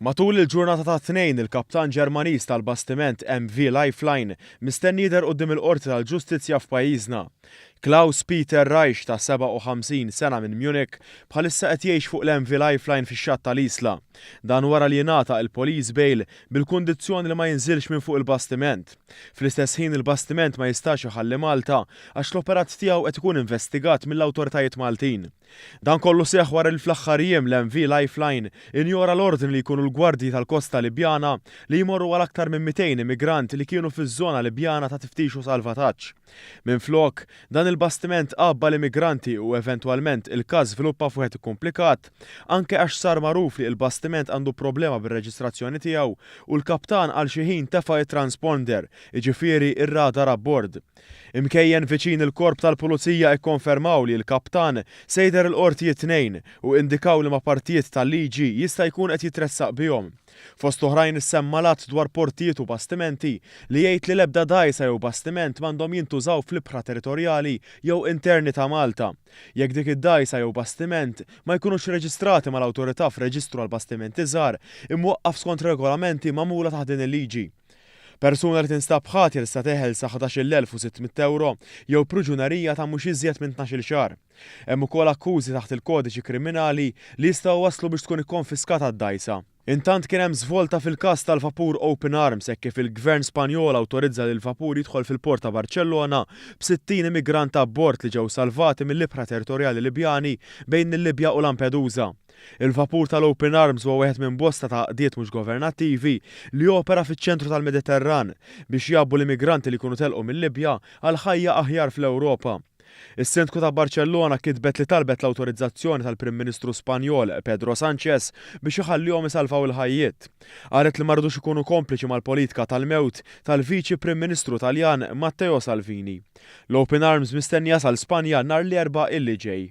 Matul il-ġurnata tat-Tnejn, il-kaptan Ġermaniż tal-bastiment MV Lifeline mistenni jidher quddiem il-Qorti tal-Ġustizzja f'pajjiżna. Klaus Peter Reich ta' 57 sena minn Munich bħalissa qed jgħix fuq l-MV Lifeline fix-xatt tal-Isla. Dan wara li ingħata il-police bail bil-kundizzjoni li ma jinżilx minn fuq il-bastiment. Fl-istess ħin il-bastiment ma jistax iħalli Malta għax l-operat tiegħu qed ikun investigat mill-awtoritajiet Maltin. Dan kollu seħħ wara li fl-aħħar jiem l-MV Lifeline injora l-ordni li jkunu l-gwardji tal-kosta Libjana li jmorru għal aktar minn 200 immigrant li kienu fiż-żona Libjana ta' tiftix u salvataġġ. Minflok, dan il-bastiment għabba l-immigranti u eventwalment il-każ żviluppa f'wieħed ikkumplikat, anke għax sar magħruf li l-bastiment għandu problema bir-reġistrazzjoni tiegħu u l-kaptan għal xi ħin tefa' it-transponder, jiġifieri ir-radar abbord. Imkejjen viċin il-Korp tal-Pulizija ikkonfermaw li l-kaptan se jidher il-qorti it-Tnejn u indikaw liema partijiet tal-liġi jista' jkun qed jitressaq bihom. Fost oħrajn issemma l-att dwar portijiet u bastimenti li jgħid li l-ebda dgħajsa jew bastiment m'għandhom jintużaw fl-ibħra territorjali jew interni ta' Malta jekk dik id-dgħajsa jew bastiment ma jkunux reġistrati mal-awtorità f'reġistru għal bastimenti żgħar imwaqqaf skont regolamenti magħmula taħt din il-liġi. Persuna li tinstab ħatja tista' teħel sa 11,600 euro jew priġunerija ta' mhux iżjed minn 12-il xahar. Hemm ukoll akkużi taħt il-kodiċi kriminali li jistgħu waslu biex tkun ikkonfiskata d-dgħajsa. Intant kien hemm żvolta fil-każ tal-vapur Open Arms hekk kif il-Gvern Spanjol awtorizza li l-vapur jidħol fil-port ta' Barċellona b'60 immigrant abbord li ġew salvati mill-ibħra territorjali Libjani bejn il-Libja u Lampedusa. Il-vapur tal-Open Arms huwa wieħed minn bosta ta' għaqdiet mhux governattivi li jopera fiċ-ċentru tal-Mediterran biex jgħabbu l-immigranti li jkunu telqu mill-Libja għal ħajja aħjar fl-Ewropa. Is-Sindku ta' Barċellona kitbet li talbet l-awtorizzazzjoni tal-Prim Ministru Spanjol Pedro Sanchez biex iħallihom isalvaw il-ħajjiet. Qalet li ma rridux ikunu kompliċi mal-politika tal-mewt tal-Viċi Prim Ministru Taljan Matteo Salvini. L-Open Arms mistenni jasal Spanja nhar l-Erbgħa illi ġej.